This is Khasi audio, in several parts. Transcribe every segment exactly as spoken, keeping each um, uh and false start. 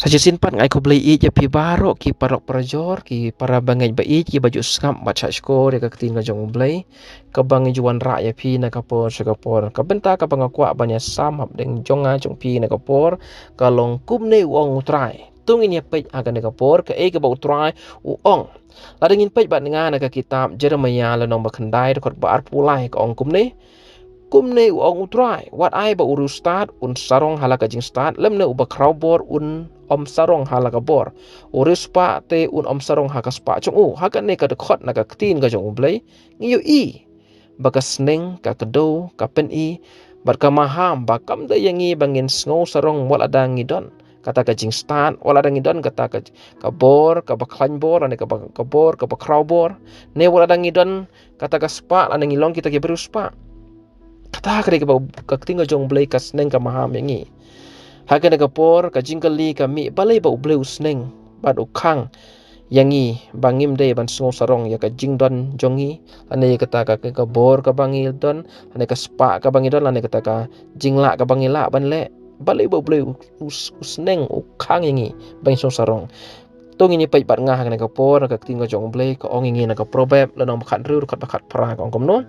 Sa shisien pat nga ai khublei ïeit ïa phi baroh ki paralok parajor, ki para bangeit ba ïeit, ki ba ju sngap bad shah shkor ïa ka ktien ka jong U Blei, kaba ngi ju wanrah ïa phi na ka por sha ka por. Ka bynta kaba nga kwah ban ïasam hapdeng jong nga jong phi na ka por ka long: Kumne u ong U Trai. To ngin ïa peit ha kane ka por kaei kaba U Trai u ong. Lada ngin peit bad nga na ka kitab Jeremiah lynnong ba khyndai, dkhot ba arphew lai, ka ong kumne: Kumne u ong U Trai: Wat ai ba u riewstad un sarong ha la ka jingstad, lymne uba khrawbor un ym sarong ha la ka bor, u riewspah te un ym sarong ha ka spah jong u. Ha kane ka dkhot na ka ktien ka jong U Blei ngi ïohi ba ka sneng, ka kdew, ka pyni bad ka maham ba kam dei ïa ngi ba ngin sngew sarong wat lada ngi don kata ka jingstad, wat lada ngi don kata ka, ka bor kaba khlaiñ bor, lane kaba, ka bor kaba khrawbor, ne wat lada ngi don kata ka spah, lane ngi long kita ki briew spah. Kata ka dei kaba ka ktien ka jong U Blei ka sneng, ka maham ïa ngi. Ha kane ka por ka jingkylli ka mih, balei ba U Blei u sneng bad u khang ïa ngi ba ngim dei ban sngew sarong ïa ka jingdon jong ngi, lane ïa kata ka, ka bor kaba ngi don, lane ka spah kaba ngi don, lane kata ka jinglah kaba ngi lah ban leh? Balei ba U Blei u, u, u sneng, u khang ïa ngi ba ngin sngew sarong? To ngin ïa peit bad nga ha kane ka por na ka ktien ka jong U Blei, ka ong ïa ngi na ka Proverb lynnong ba khathynriew, dkhot ba khatphra, ka ong kumno: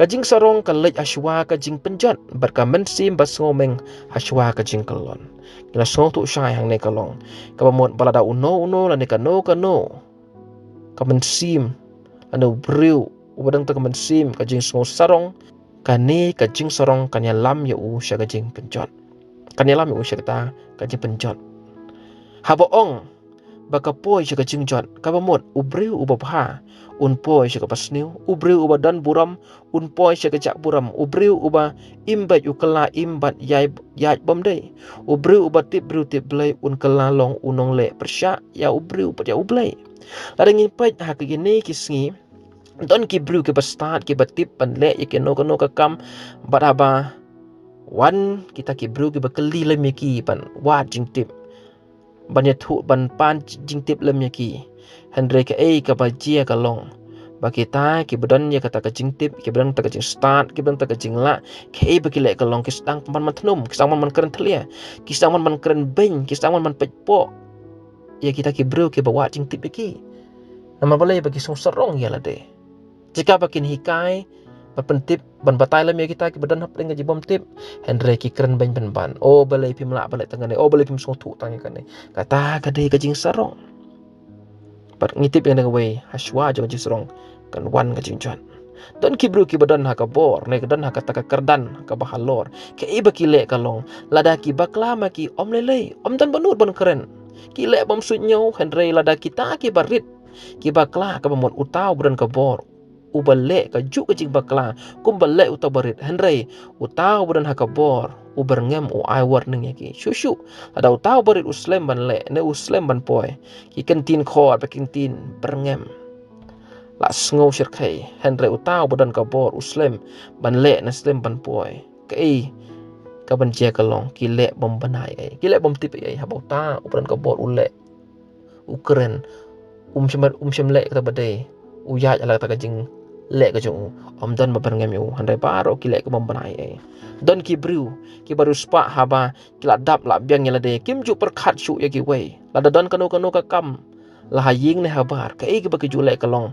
Ka jingsarong ka leit hashwa ka jingpynjot, bad ka mynsiem ba sngewmeng hashwa ka jingkyllon. Ngi la sngewthuh shai hangne ka long kaba mut ba lada uno uno lane kano kano ka mynsiem, lane u briew uba don kata ka mynsiem ka jingsngew sarong, kane ka jingsarong kan ïalam ïa u sha ka jingpynjot. Kan ïalam ïa u sha kata ka jingpynjot. Haba ong ba ka poi sha ka jingjot, kaba mut u briew uba bha un poi sha kaba sniew, u briew uba don burom un poi sha ka jaka burom, u briew uba im beit u kylla im bad ïaid, ïaid bymdei, u briew uba tip briew tip Blei un kylla long u nongleh pyrshah ïa u briew bad ïa U Blei. Lada ngin peit ha kine ki sngi, don ki briew kiba stad, kiba tip ban leh ïa kano kano ka kam, bad haba wan kita ki briew kiba kylli lem ïa ki ban wad jingtip, ban ïathuh, ban pan jingtip lem ïa ki. Hynrei kaei kaba jia ka long ba kita kiba don ïa kata ka jingtip, kiba don kata ka jingstad, kiba don kata ka jinglah, kaei ba ki leh ka long, ki sdang ban man thnum, ki sdang ban man kren thlia, ki sdang ban man kren beiñ, ki sdang ban man peit poh ïa kita ki briew kiba wad jingtip ïa ki. Namar balei? Ba ki sngew sarong ïa lade. Jaka ba kin hikai, ban pyntip, ban batai lem ïa kita kiba don hapdeng ka jingbymtip, hynrei ki kren beiñ pynban. O balei phim lah ban leh tang kane, o balei phim sngewthuh tang ïa kane. Kata ka dei ka jingsarong. Bad ngi tip ïa kane kawei, hashwa jong ka jingsarong kan wan ka jingjot. Don ki briew kiba don ha ka bor, ne ka don ha kata ka kyrdan kaba halor, kaei ba ki leh ka long, lada ki bakla ma ki, ym lei lei, ym don bynta ban kren. Ki leh bym suidñiew, hynrei lada kita kiba rit ki bakla, kaba mut uta uba don ka bor uba leh kajuh ka jingbakla kumba leh uta uba rit, hynrei uta uba don ha ka bor u byrngem, u ai warning ïa ki. Shuh shuh lada uta uba rit u slem ban leh ne u slem ban poi, ki kyntien khor bad ki kyntien byrngem la sngew shyrkhei, hynrei uta uba don ka bor u slem ban leh ne slem ban poi. Kaei kaban jia ka long, ki leh bym bna ei ei, ki leh bym tip ei ei haba uta uba don ka bor u leh, u kren, um shym, um shym leh kata ba dei, u ïaid ha la kata ka jingleh ka jong u. Ym don ba byrngem ïa u, hynrei baroh ki leh ka bym bna ei ei. Don ki briew kiba riewspah, haba ki la dap la biang ïa lade, kim ju pyrkhat shuh ïa kiwei. Lada don kano kano ka kam, la ha ïing ne ha bar, kaei kaba ki ju leh ka long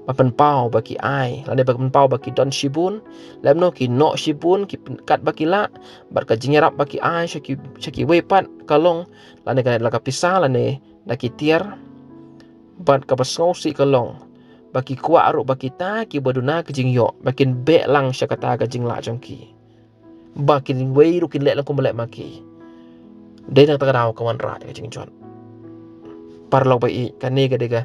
ban pynpaw ba ki ai, lane ban pynpaw ba ki don shibun, lymno ki noh shibun, ki pyn-, katba ki lah, bad ka jingïarap ba ki ai sha ki, sha kiwei pat ka long, lane ka, la ka pisa lane da ki tiar. Bad kaba sngewsih ka long ba ki kwah ruh ba kita kiba duna ka jingïoh ba kin beh lang sha kata ka jinglah jong ki, ba kiwei ruh kin leh lang kumba leh ma ki. Dei na kata ka daw ka wanrah ïa ka jingjot. Paralok ba ïeit, kane ka dei ka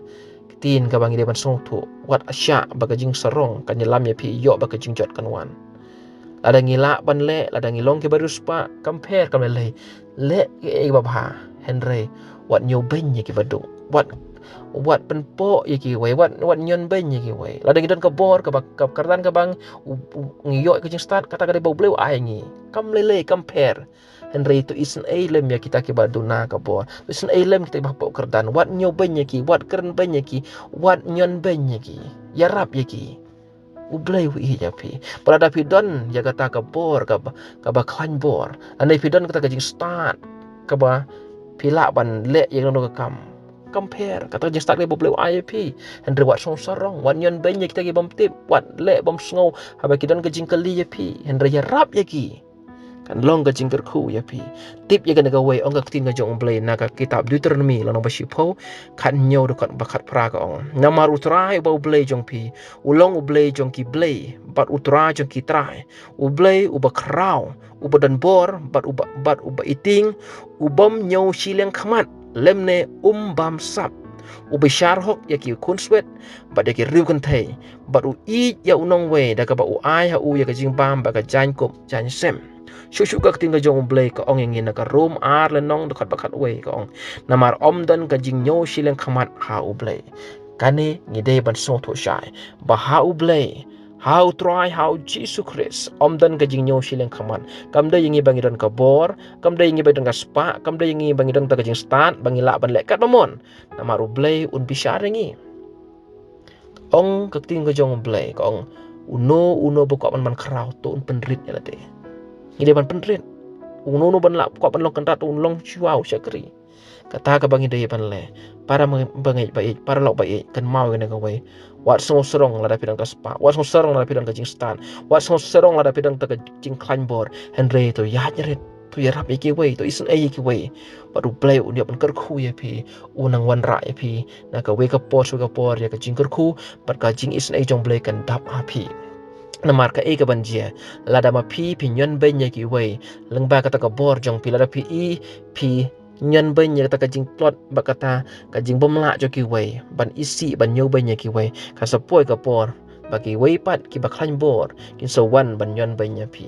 ktien kaba ngi dei ban sngewthuh. Wat shah ba ka jingsarong kan ïalam ïa phi ïoh ba ka jingjot kan wan. Lada ngi lah ban leh, lada ngi long kiba riewspah, kam pher kam lei lei, leh kaei kaba bha, hynrei wat ñiewbeiñ ïa kiba duk. Wat, wat pynpoh ïa kiwei, wat, wat ñion beiñ ïa kiwei. Lada ngi don ka bor kaba, ka kyrdan kaba ngi, u, u, ngi ïoh ka jingstad, kata ka dei ba U Blei u ai ngi. Kam lei lei, kam pher. Hynrei to isynei lem ïa kita kiba duna ka bor, to isynei lem kita kiba hapoh kyrdan. Wat ñiewbeiñ ïa ki, wat kren beiñ ïa ki, wat ñion beiñ ïa ki. Ïarap ïa ki. U Blei u ïeit ïa phi. Bad lada phi don ïa kata ka bor kaba, kaba khlaiñ bor, lane phi don kata ka jingstad kaba phi lah ban leh ïa kano ka kam. Kam pher, kata ka jingstad kaba U Blei u ai ïa phi. Hynrei wat sngewsarong, wat ñion beiñ ïa kita ki bym tip, wat leh bym sngew haba ki don ka jingkylli ïa phi. Hynrei ïarap ïa ki, kan long ka jingkyrkhu ïa phi. Tip ïa kane kawei, ong ka ktien ka jong U Blei na ka kitab Deuteronomi lynnong ba shiphew, khathynñiew dkhot ba khatphra ka ong: Namar U Trai uba U Blei jong phi u long U Blei jong ki blei bad U Trai jong ki trai, U Blei uba khraw, uba don bor bad uba, bad uba itieng, u bym ñiew shiliang khmat lymne um bam sap, u bishar hok ïa ki khunswet bad ïa ki riewkynthei, bad u ïeit ïa u nongwei da kaba u ai ha u ïa ka jingbam bad ka jaiñkup jaiñsem. Shuh shuh ka ktien ka jong U Blei ka ong ïa ngi na ka Rom ar lynnong dkhot ba khatwei ka ong: Namar ym don ka jingñiew shiliang khmat ha U Blei. Kane ngi dei ban sngewthuh shai ba ha U Blei, ha U Trai, ha U Jisu Khrist, ym don ka jingñiew shiliang khmat. Kam dei ïa ngi ba ngi don ka bor, kam dei ïa ngi ba ngi don ka spah, kam dei ïa ngi ba ngi don ta ka jingstad ba ngi lah ban leh katba mon. Namar U Blei un bishar ïa ngi. Ong ka ktien ka jong U Blei ka ong: Uno uno ba kwah ban, ban khraw, to un pynrit ïa lade. Ngi dei ban pynrit. Uno uno ban lah, kwah ban long kynrad, to un long shuwa u shakri. Kata kaba ngi dei ban leh. Para bangeit ba ïeit, paralok ba ïeit, kynmaw ïa kane kawei. Wat sngewsarong lada phi don ka spah, wat sngewsarong lada phi don ka jingstad, wat sngewsarong lada phi don ta ka jingkhlaiñ bor. Hynrei to ïaid rit, to ïarap ïa kiwei, to isynei ïa kiwei. Bad U Blei un ïa ban kyrkhu ïa phi, un nang wanrah ïa phi na kawei ka por sha kawei ka por, ïa ka jingkyrkhu bad ka jingisynei jong U Blei kan dap ha phi. Namar kaei kaban jia, lada ma phi phi ñion beiñ ïa kiwei lyngba kata ka bor jong phi, lada phi i phi ñion beiñ ïa kata ka jingtlot bad kata ka jingbymlah jong kiwei, ban isih ban ñiew beiñ ïa kiwei, kan sa poi ka por ba kiwei pat kiba khlaiñ bor kin sa wan ban ñion beiñ ïa phi.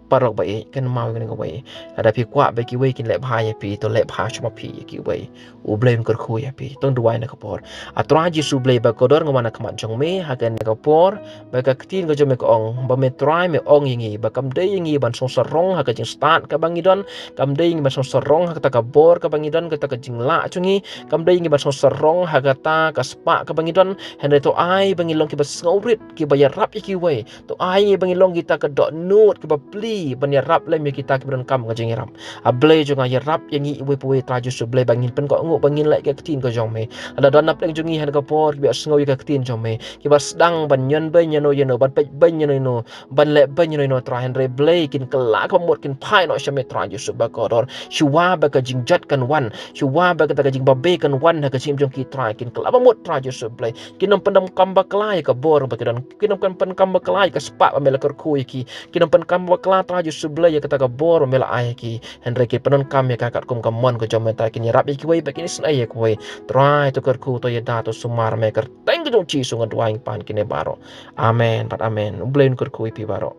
Paralok ba ïeit, kynmaw ïa kane kawei. Lada phi kwah ba kiwei kin leh bha ïa phi, to leh bha shuwa ma phi ïa kiwei. U Blei un kyrkhu ïa phi. To ngin duwai na ka por. A Trai Jisu Blei ba kordor, nga wan ha khmat jong me ha kane ka por, ba ka ktien ka jong me ka ong ba me Trai me ong ïa ngi ba kam dei ïa ngi ban sngewsarong ha ka jingstad kaba ngi don, kam dei ïa ngi ban sngewsarong ha kata ka bor kaba ngi don, kata ka jinglah jong ngi, kam dei ïa ngi ban sngewsarong ha kata ka spah kaba ngi don. Hynrei to ai ba ngi long kiba sngewrit, kiba ïarap ïa kiwei. To ai ba ngi long kita ka dohnud kiba plie ban ïarap lem ïa kita kiba donkam ka jingïarap. A Blei jong nga, ïarap ïa ngi iwei pa iwei Trai Jisu Blei, ba ngin pynkohnguh, ba ngin leh ka ktien ka jong me. Lada don na pdeng jong ngi ha kane ka por kiba sngew ïa ka ktien jong me, kiba sdang ban ñion beiñ ïano ïano, ban peit beiñ ïano ïano, ban leh beiñ ïano ïano Trai, hynrei Blei kin kylla kaba mut, kin phai noh sha me Trai Jisu ba kordor. Shuwa ba ka jingjot kan wan, shuwa ba kata ka jingbabe kan wan ha ka jingim jong ki Trai, kin kylla ba mut Trai Jisu Blei. Kin ym pyndonkam bakla ïa ka bor ba ki don, kin ym pyndonkam bakla ïa ka spah ba me la kyrkhu ïa ki, kin ym pyndonkam bakla Trai Jisu Blei ïa kata ka bor ba me la ai ïa ki. Hynrei kin pyndonkam ïa ka katkum ka mon ka jong me Trai, kin ïarap ïa kiwei bad kin isynei ïa kiwei. Trai to kyrkhu, to ïada, to sumar me, ha ka kyrteng ka jong U Jisu nga duwai, nga pan kine baroh. Amen bad amen. U Blei un kyrkhu ïa phi baroh.